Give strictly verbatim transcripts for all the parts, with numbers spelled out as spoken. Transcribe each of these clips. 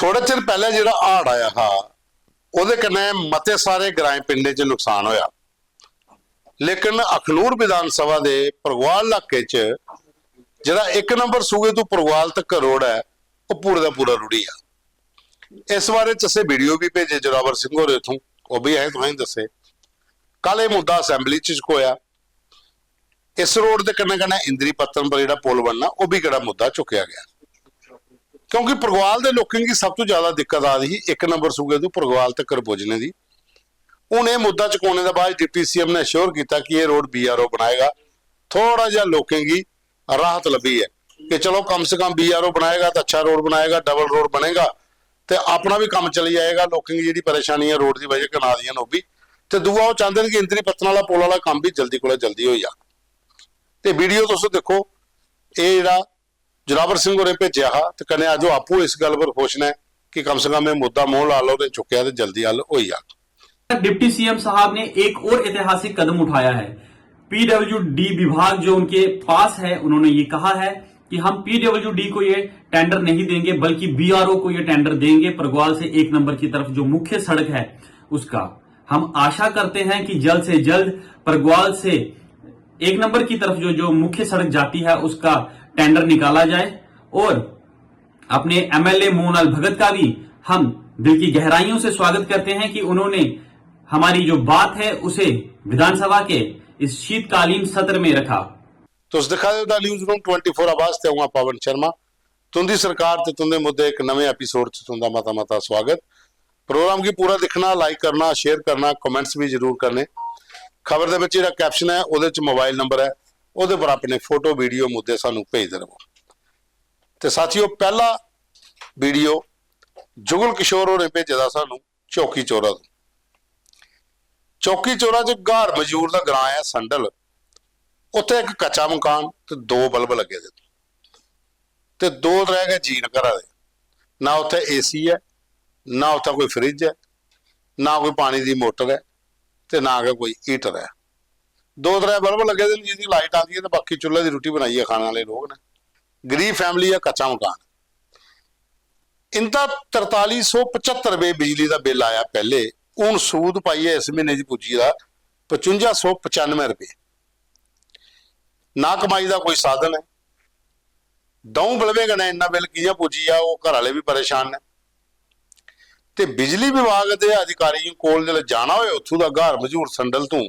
थोड़े चिर पैह्लें जेह्ड़ा हाड़ आया हा, ओह्दे कन्नै मते सारे ग्राएं पिंडें च नुकसान होया, लेकिन अखनूर विधान सभा दे परगवाल इलाके च जेह्ड़ा इक नंबर सूहे तू परगवाल तक रोड ऐ, ओह् पूरे दा पूरा रुढ़ी गेआ। इस बारे च असें वीडियो बी भेजे जोरावर सिंह होर इत्थूं, ओह् बी असें तुसेंगी दस्से। कल एह् मुद्दा असैंबली च चुकोया। इस रोड दे कन्नै कन्नै इंद्री पत्तन पर जेह्ड़ा पुल बनना, ओह् बी केह्ड़ा मुद्दा चुक्केआ गेआ, क्योंकि परगवाल दे लोकें गी सब तू ज्यादा दिक्कत आ दी ही इक नंबर सूहे तू परगवाल तक पुज्जने दी। हून एह् मुद्दा चुकोने दे बाद डिप्टी सीएम ने अश्योर कीता कि एह् रोड बीआरओ बनाएगा, थोड़ा जिहा लोकें गी राहत लब्भी ऐ कि चलो कम से कम बीआरओ बनाएगा तो अच्छा रोड बनाएगा, डबल रोड बनेगा, ते अपना भी कम्म चली जाएगा, लोकें गी जेह्ड़ी परेशानी ऐ रोड दी बजह कन्नै आ दियां न ओह् बी। ते दूआ ओह् चांह्दे न कि इंद्री पत्तन आह्ला पुल आह्ला कम्म बी जल्दी कोला जल्दी होई जा। ते वीडियो तुस दिक्खो, एह् जेह्ड़ा जोरावर सिंह होरें भेजेआ हा, ते कन्नै अज्ज ओह् आपूं इस गल्ल पर खुश न कि कम से कम एह् मुद्दा मोहन लाल होरें चुक्केआ ते जल्दी हल होई जाग। डिप्टी सीएम साहब ने एक और ऐतिहासिक कदम उठाया है। पीडब्ल्यूडी विभाग जो उनके पास है, उन्होंने ये कहा है कि हम पीडब्ल्यूडी को ये टेंडर नहीं देंगे, बल्कि बीआरओ को ये टेंडर देंगे। परगवाल से एक नंबर की तरफ जो मुख्य सड़क है उसका, हम आशा करते हैं कि जल्द से जल्द परगवाल से एक नंबर की तरफ जो जो मुख्य सड़क जाती है उसका टेंडर निकाला जाए। और अपने एमएलए मोहनलाल भगत का भी हम दिल की गहराइयों से स्वागत करते हैं कि उन्होंने हमारी जो बात है उसे विधानसभा के इस शीतकालीन सत्र में रखा। तुस दिक्खा दे ओ the news room twenty four आवाज ते अ'ऊं आं पवन शर्मा। तुंदी सरकार ते तुंदे मुद्दे इक नमें एपिसोड च तुंदा मता मता स्वागत। प्रोग्राम गी पूरा दिक्खना, लाइक करना, शेयर करना, कमेंट्स बी जरूर करने। खबर दे बिच जेह्ड़ा कैप्शन ऐ, ओह्दे च मोबाइल नंबर ऐ, ओह्दे पर अपने फोटो, वीडियो, मुद्दे सानू भेजदे रवो। ते साथियो, पैह्ला वीडियो जुगल किशोर होरें भेजे दा सानू चौकी चौरा तों। चौकी चौरा च ग्हार मजूर दा ग्रां ऐ संडल। उत्थै इक कच्चा मकान ते दो बल्ब लग्गे दे, ते दो त्रै गै जीन घरा दे। ना उत्थै एसी ऐ, ना उत्थै कोई फ्रिज ऐ, ना कोई पानी दी मोटर ऐ, ते ना गै कोई हीटर ऐ। दो त्रै बल्ब लग्गे दे न, जिंदी लाइट आंदी ऐ, ते बाकी चुल्हे दी रुट्टी बनाइयै खाने आह्ले लोक न। गरीब फैमिली ऐ, कच्चा मकान। इंदा तरताली सौ पचहत्तर रपेऽ बिजली दा बिल आया पैह्ले, हून सूद पाइयै इस म्हीने च पुज्जी गेदा पचुंजा सौ पचानुऐ रपेऽ। ना कमाई दा कोई साधन ऐ, द'ऊं बल्बें कन्नै इन्ना बिल कि'यां पुज्जी जा, ओह् घर आह्ले बी परेशान न। ते बिजली विभाग दे अधिकारियें कोल जिसलै जाना होए उत्थूं दा ग्हार मजूर संडल तों,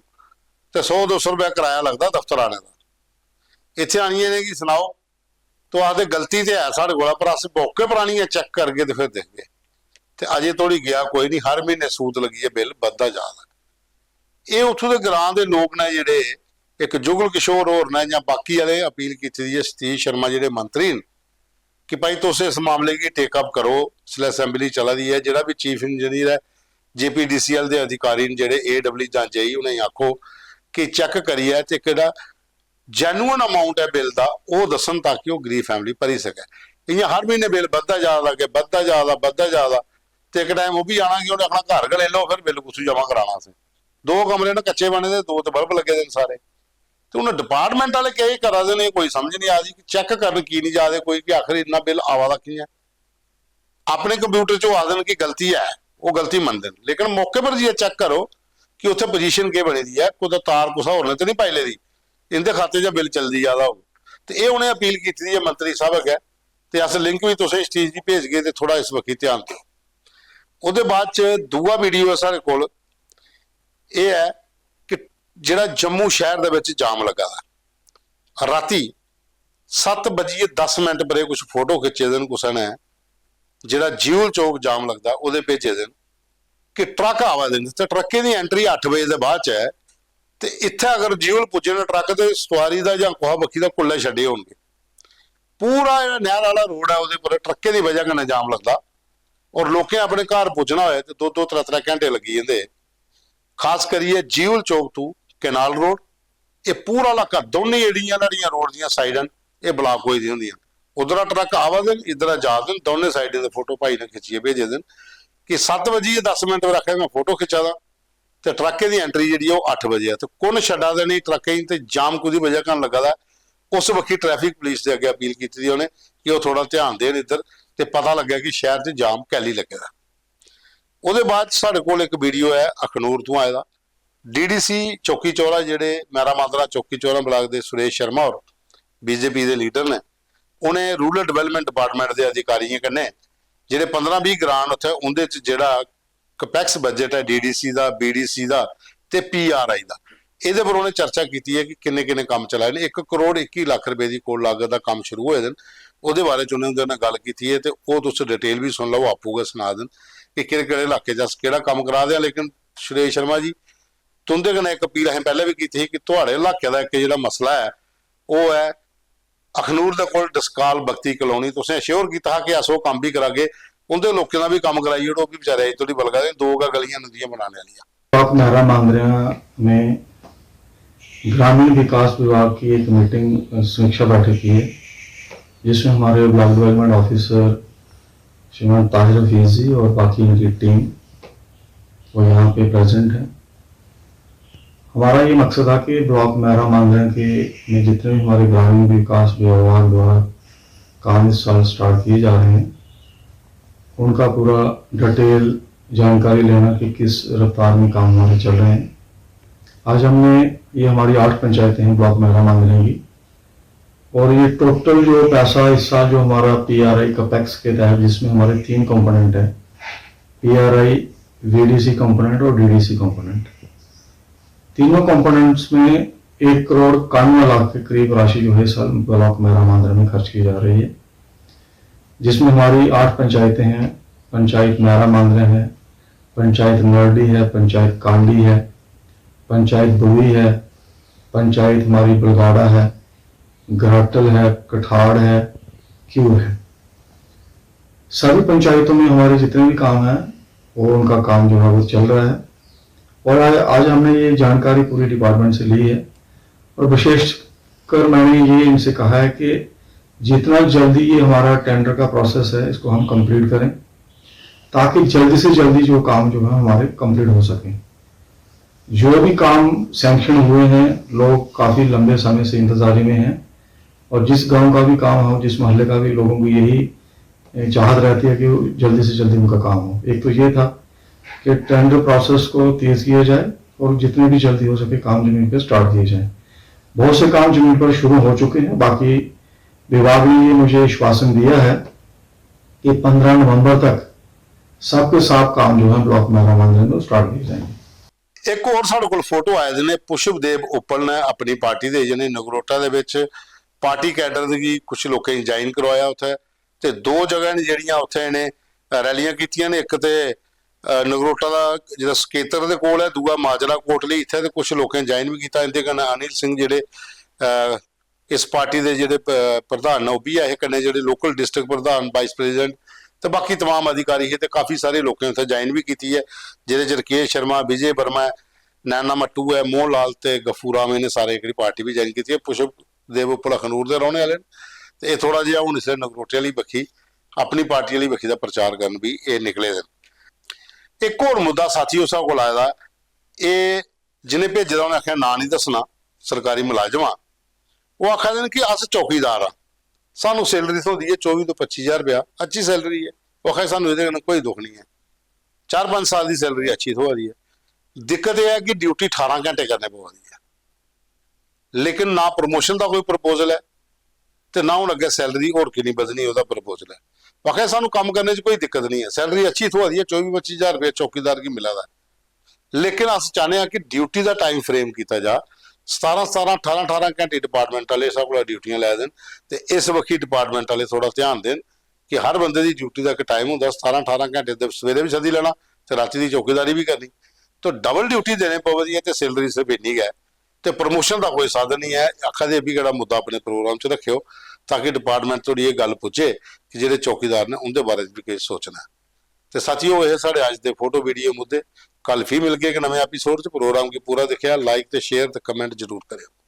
ते सौ दो सौ रपेआ कराया लगदा दफ्तर आने दा। इत्थै आनियै इ'नेंगी सनाओ, तो आखदे गलती ते है साढ़े कोला, पर अस मौके पर आनियै चैक करगे ते फिर दिखगे। ते अजें धोड़ी गेआ कोई निं, हर म्हीने सूद लग्गियै बिल बधदा जा दा। एह् उत्थूं दे ग्रां दे लोक न जेह्ड़े, इक जुगल किशोर होर न जां बाकी आह्ले अपील कीती दी ऐ, सतीश शर्मा जेह्ड़े मंत्री न, कि भाई तुस इस मामले गी टेक अप करो। इसलै असैंबली चला दी ऐ, जेह्ड़ा बी चीफ इंजीनियर ऐ, जेपीडीसीएल दे अधिकारी न जेह्ड़े, एडब्ल्यू जां जेई, उ'नेंगी आखो कि चैक करियै ते केह्ड़ा जैनुअन अमाउंट ऐ बिल दा, ओह् दस्सन ताकि ओह् गरीब फैमिली भरी सकै। इ'यां हर म्हीने बिल बधदा जा दा, अग्गें बधदा जा दा, बधदा जा दा, ते इक टाइम ओह् बी आना कि उ'नें आखना घर गै लेई लैओ, फिर बिल कुत्थूं जमा कराना असें। दो कमरे न कच्चे बने दे, दो ते बल्ब लग्गे दे न सारे। ते हून डिपार्टमेंट आह्ले केह् करा दे न, एह् कोई समझ निं आ दी कि चैक करन की निं जा दे कोई कि आखर इन्ना बिल आवा दा कि'यां ऐ। अपने कंप्यूटर च ओह् आखदे न कि गलती ऐ, ओह् गलती मनदे न, लेकिन मौके पर जाइयै चैक करो कि उत्थै पोजीशन केह् बनी दी ऐ, कुतै तार कुसै होर ने ते निं पाई लेदी, इं'दे खाते च बिल चलदी जा दा होग। ते एह् उ'नें अपील कीती दी ऐ मंत्री साहब अग्गें, ते अस लिंक बी तुसें इस चीज गी भेजगे ते थोह्ड़ा इस बक्खी ध्यान देओ। ओह्दे बाद च दूआ वीडियो ऐ साढ़े कोल, एह् ऐ कि जेह्ड़ा जम्मू शैह्र दे बिच जाम लग्गा दा, रातीं सत्त बजियै दस मिंट पर एह् कुछ फोटो खिच्चे दे न कुसै ने, जेह्ड़ा जियूल चौक जाम लगदा ओह्दे भेजे दे न कि ट्रक आवा दे न ते ट्रकें दी एंट्री अट्ठ बजे दे बाद च ऐ, ते इत्थै अगर जियूल पुज्जे न ट्रक ते सुआरी दा जां कुसै बक्खी दा कुल्लै छड्डे होनगे। पूरा जेह्ड़ा नैह्र आह्ला रोड ऐ ओह्दे पर ट्रकें दी बजह कन्नै जाम लगदा, और लोकें अपने घर पुज्जना होऐ ते दो दो त्रै त्रै घैंटे लग्गी जंदे। खास करियै जियूल चौक तू कैनाल रोड, एह् पूरा इलाका, दौनें जेह्ड़ियां न्हाड़ियां रोड दियां साइडां न, एह् ब्लाक होई दियां होंदियां न। उद्धरा ट्रक आवा दे न, इद्धरा जा दे न, दौनें साइडें दे फोटो भाई ने खिच्चियै भेजे दे न कि सत्त बजियै दस मिंट पर आखेआ में फोटो खिच्चा दा, ते ट्रकें दी एंट्री जेह्ड़ी ऐ ओह् अट्ठ बजे ऐ। ते कु'न छड्डा दे नेईं ट्रकें गी ते जाम कोह्दी बजह कन्नै लग्गा दा ऐ, उस बक्खी ट्रैफिक पुलिस दे अग्गें अपील कीती दी उ'नें कि ओह् थोह्ड़ा ध्यान देन इद्धर, ते पता लग्गेआ कि शैह्र च जाम कैल्ली लग्गे दा। ओह्दे बाद साढ़े कोल इक वीडियो ऐ अखनूर तों आए दा। डीडीसी चौकी चौरा, जेह्ड़े मैरा मांदरा चौकी चौरा ब्लाक दे सुरेश शर्मा होर बीजेपी दे लीडर न, उ'नें रूरल डेवलपमेंट डिपार्टमेंट दे अधिकारियें कन्नै जेह्ड़े पंदरां बीह् ग्रां न उत्थै, उं'दे च जेह्ड़ा कपैक्स बजट ऐ डीडीसी दा, बीडीसी दा ते पीआरआई दा, एह्दे पर उ'नें चर्चा कीती ऐ कि किन्ने किन्ने कम्म चलाए न। इक करोड़ इक्की लक्ख रपेऽ दी कोल लागत दा कम्म शुरू होए दे न। ओह्दे बारे च उ'नें उं'दे कन्नै गल्ल कीती ऐ ते ओह् तुस डिटेल बी सुन लैओ, आपूं गै सना दे न कि केह्ड़े केह्ड़े इलाके च अस केह्ड़ा कम्म करा दे आं। लेकिन सुरेश शर्मा जी, तुं'दे कन्नै इक अपील असें पैह्लें बी कीती ही कि थुआढ़े इलाके दा इक जेह्ड़ा मसला ऐ, ओह् ऐ अखनूर दे कोल डसकाल बख्ती कलोनी। तुसें अश्योर कीता हा कि अस ओह् कम्म बी करागे, उं'दे लोकें दा बी कम्म कराई ओड़ो, ओह् बी बेचारे अजें धोड़ी बलगा दे न, दो गै गलियां न उं'दियां बनाने आह्लियां। ब्लॉक मैरा मांदरिया में ग्रामीण विकास विभाग की एक मीटिंग, अ, समीक्षा बैठक की है, जिसमें हमारे ब्लॉक डेवलपमेंट ऑफिसर श्रीमान ताहिर हफीज जी और बाकी इनकी टीम वो यहाँ पे प्रेजेंट है। हमारा ये मकसद था कि ब्लॉक मैरा मांदरिया के में जितने भी हमारे ग्रामीण विकास विभाग द्वारा काम इस साल स्टार्ट किए जा रहे हैं, उनका पूरा डिटेल जानकारी लेना कि किस रफ्तार में काम हमारे चल रहे हैं। आज हमने, ये हमारी आठ पंचायतें हैं ब्लॉक मैरा मांदरिया की, और ये टोटल जो पैसा इस साल जो हमारा पीआरआई कपैक्स के तहत, जिसमें हमारे तीन कंपोनेंट है, पीआरआई, वीडीसी कंपोनेंट और डीडीसी कंपोनेंट, तीनों कंपोनेंट्स में एक करोड़ इक्यानवे लाख के करीब राशि जो है इस साल ब्लॉक मैरा मांदरा में खर्च की जा रही है, जिसमें हमारी आठ पंचायतें हैं। पंचायत मैरा मांदरा है, पंचायत नरडी है, पंचायत कांडी है, पंचायत बुड़ी है, पंचायत हमारी बलगाड़ा है, घराटल है, कठाड़ है, क्यूर है। सभी पंचायतों में हमारे जितने भी काम हैं, वो उनका काम जो है वो चल रहा है। और आज, आज हमने ये जानकारी पूरी डिपार्टमेंट से ली है और विशेष कर मैंने ये इनसे कहा है कि जितना जल्दी ये हमारा टेंडर का प्रोसेस है, इसको हम कंप्लीट करें, ताकि जल्दी से जल्दी जो काम जो है हमारे कंप्लीट हो सके। जो भी काम सैंक्शन हुए हैं, लोग काफ़ी लंबे समय से इंतज़ारी में हैं और जिस गांव का भी काम हो, जिस मोहल्ले का भी, लोगों को यही चाहत रहती है कि वो जल्दी से जल्दी उनका काम हो। एक तो ये था कि टेंडर प्रोसेस को तेज़ किया जाए और जितने भी जल्दी हो सके काम जमीन पर स्टार्ट किए जाए। बहुत से काम जमीन पर शुरू हो चुके हैं, बाकी विभाग ने ये मुझे आश्वासन दिया है कि पंद्रह नवंबर तक सबके सब काम जो है ब्लॉक मैरा मांदरा में स्टार्ट किए जाएंगे। ਇੱਕ ਹੋਰ ਸਾਡੇ ਕੋਲ ਫੋਟੋ ਆਏ ਦੇ ਨੇ, ਪੁਸ਼ਪਦੇਵ ਉੱਪਲ ਨੇ ਆਪਣੀ ਪਾਰਟੀ ਦੇ, ਜਿਹਨੇ ਨਗਰੋਟਾ ਦੇ ਵਿੱਚ ਪਾਰਟੀ ਕੈਡਰ ਦੀ ਕੁਝ ਲੋਕਾਂ ਨੂੰ ਜੁਆਇਨ ਕਰਵਾਇਆ ਉੱਥੇ, ਤੇ ਦੋ ਜਗ੍ਹਾ ਨੇ ਜਿਹੜੀਆਂ ਉੱਥੇ ਇਹਨੇ ਰੈਲੀਆਂ ਕੀਤੀਆਂ ਨੇ, ਇੱਕ ਤੇ ਅਹ, ਨਗਰੋਟਾ ਦਾ ਜਿਹੜਾ ਸਕੇਤਰ ਦੇ ਕੋਲ ਹੈ, ਦੂਆ ਮਾਜਰਾ ਕੋਟਲੀ ਇੱਥੇ, ਤੇ ਕੁਝ ਲੋਕਾਂ ਨੇ ਜੁਆਇਨ ਵੀ ਕੀਤਾ। ਇਹਦੇ ਕਨ ਅਨਿਲ ਸਿੰਘ ਜਿਹੜੇ ਅਹ, ਇਸ ਪਾਰਟੀ ਦੇ ਜਿਹੜੇ ਪ- ਪ੍ਰਧਾਨ ਨੇ ਉਹ ਵੀ ਆਏ, ਕਨੇ ਜਿਹੜੇ ਲੋਕਲ ਡਿਸਟ੍ਰਿਕਟ ਪ੍ਰਧਾਨ, ਵਾਈਸ ਪ੍ਰੈਜ਼ੀਡੈਂਟ ਤੇ ਬਾਕੀ ਤਮਾਮ ਅਧਿਕਾਰੀ ਹੈ, ਤੇ ਕਾਫੀ ਸਾਰੇ ਲੋਕਾਂ ਨੇ ਉੱਥੇ ਜੁਆਇਨ ਵੀ ਕੀਤੀ ਹੈ, ਜਿਹਦੇ ਚ ਰਕੇਸ਼ ਸ਼ਰਮਾ, ਵਿਜੇ ਵਰਮਾ ਹੈ, ਨੈਨਾ ਮੱਟੂ ਹੈ, ਮੋਹਨ ਲਾਲ ਤੇ ਗਫੂਰ ਆਮ, ਇਹਨੇ ਸਾਰੇ ਜਿਹੜੀ ਪਾਰਟੀ ਵੀ ਜੁਆਇਨ ਕੀਤੀ ਹੈ। ਪੁਸ਼ਪ ਦੇਵ ਉੱਪਲ ਅਖਨੂਰ ਦੇ ਰਹਿਣ ਵਾਲੇ ਨੇ, ਤੇ ਇਹ ਥੋੜਾ ਜਿਹਾ ਹੁਣ ਇਸ ਨਗਰੋਟੇ ਵਾਲੀ ਬੱਖੀ ਆਪਣੀ ਪਾਰਟੀ ਵਾਲੀ ਬੱਖੀ ਦਾ ਪ੍ਰਚਾਰ ਕਰਨ ਵੀ ਇਹ ਨਿਕਲੇ ਨੇ। ਇੱਕ ਹੋਰ ਮੁੱਦਾ ਸਾਥੀਓ ਸਾਡੇ ਕੋਲ ਆਇਆ ਦਾ, ਇਹ ਜਿਹਨੇ ਭੇਜੇ ਦਾ ਉਹਨੇ ਆਖਿਆ ਨਾਂ ਨਹੀਂ ਦੱਸਣਾ, ਸਰਕਾਰੀ ਮੁਲਾਜ਼ਮ ਆ, ਉਹ ਆਖਦੇ ਨੇ ਕਿ ਅਸ ਚੌਕੀਦਾਰ ਆ, ਸਾਨੂੰ ਸੈਲਰੀ ਥੋਂਦੀ ਹੈ ਚੌਵੀ ਤੋਂ ਪੱਚੀ ਹਜ਼ਾਰ ਰੁਪਇਆ, ਅੱਛੀ ਸੈਲਰੀ ਹੈ। ਉਹ ਆਖਿਆ ਸਾਨੂੰ ਇਹਦੇ ਨਾਲ ਕੋਈ ਦੁੱਖ ਨਹੀਂ ਹੈ, ਚਾਰ ਪੰਜ ਸਾਲ ਦੀ ਸੈਲਰੀ ਅੱਛੀ ਥੋੜੀ ਹੈ। ਦਿੱਕਤ ਇਹ ਹੈ ਕਿ ਡਿਊਟੀ ਅਠਾਰਾਂ ਘੰਟੇ ਕਰਨੇ ਪਉਂਦੀ ਹੈ, ਲੇਕਿਨ ਨਾ ਪ੍ਰਮੋਸ਼ਨ ਦਾ ਕੋਈ ਪ੍ਰਪੋਜ਼ਲ ਹੈ ਤੇ ਨਾ ਹੁਣ ਅੱਗੇ ਸੈਲਰੀ ਹੋਰ ਕਿੰਨੀ ਵਧਣੀ ਉਹਦਾ ਪ੍ਰਪੋਜ਼ਲ ਹੈ। ਉਹ ਆਖਿਆ ਸਾਨੂੰ ਕੰਮ ਕਰਨੇ 'ਚ ਕੋਈ ਦਿੱਕਤ ਨਹੀਂ ਹੈ, ਸੈਲਰੀ ਅੱਛੀ ਥੋੜੀ ਹੈ, ਚੌਵੀ ਪੱਚੀ ਹਜ਼ਾਰ ਰੁਪਏ ਚੌਕੀਦਾਰ ਕੀ ਮਿਲਦਾ ਹੈ, ਲੇਕਿਨ ਅਸੀਂ ਚਾਹੁੰਦੇ ਹਾਂ ਕਿ ਡਿਊਟੀ ਦਾ ਟਾਈਮ ਫਰੇਮ ਕੀਤਾ ਜਾ, ਸਤਾਰਾਂ ਸਤਾਰਾਂ ਅਠਾਰਾਂ ਅਠਾਰਾਂ ਘੰਟੇ ਡਿਪਾਰਟਮੈਂਟ ਵਾਲੇ ਸਭ ਕੋਲ ਡਿਊਟੀਆਂ ਲੈ ਦੇਣ ਤੇ ਇਸ ਵਕਤ ਡਿਪਾਰਟਮੈਂਟ ਵਾਲੇ ਥੋੜਾ ਧਿਆਨ ਦੇਣ ਕਿ ਹਰ ਬੰਦੇ ਦੀ ਡਿਊਟੀ ਦਾ ਇੱਕ ਟਾਈਮ ਹੁੰਦਾ, ਸਤਾਰਾਂ ਅਠਾਰਾਂ ਘੰਟੇ ਦੇ ਸਵੇਰੇ ਵੀ ਸੱਦੀ ਲੈਣਾ ਤੇ ਰਾਤੀ ਦੀ ਚੌਕੀਦਾਰੀ ਵੀ ਕਰਨੀ। ਤਾਂ ਡਬਲ ਡਿਊਟੀ ਦੇਣੇ ਪਵਦੀ ਹੈ ਤੇ ਸੈਲਰੀ ਸਿਰਫ ਇੰਨੀ ਕੁ ਹੈ ਤੇ ਪ੍ਰਮੋਸ਼ਨ ਦਾ ਕੋਈ ਸਾਧਨ ਨਹੀਂ ਹੈ। ਆਖਿਆ ਦੇ ਵੀ ਕਿਹੜਾ ਮੁੱਦਾ ਆਪਣੇ ਪ੍ਰੋਗਰਾਮ 'ਚ ਰੱਖਿਓ ਤਾਂ ਕਿ ਡਿਪਾਰਟਮੈਂਟ ਥੋੜੀ ਇਹ ਗੱਲ ਪੁੱਛੇ ਕਿ ਜਿਹੜੇ ਚੌਕੀਦਾਰ ਨੇ ਉਹਦੇ ਬਾਰੇ ਵੀ ਕੋਈ ਸੋਚਣਾ ਹੈ। ਤੇ ਸਾਥੀਓ, ਇਹ ਸਾਡੇ ਅੱਜ ਦੇ ਫੋਟੋ ਵੀਡੀਓ ਮੁੱਦੇ। ਕੱਲ ਫਿਰ ਮਿਲ ਗਏ ਇੱਕ ਨਵੇਂ ਐਪੀਸੋਡ 'ਚ। ਪ੍ਰੋਗਰਾਮ ਕੀ ਪੂਰਾ ਦੇਖਿਆ, ਲਾਈਕ ਤੇ ਸ਼ੇਅਰ ਤੇ ਕਮੈਂਟ ਜ਼ਰੂਰ ਕਰਿਓ।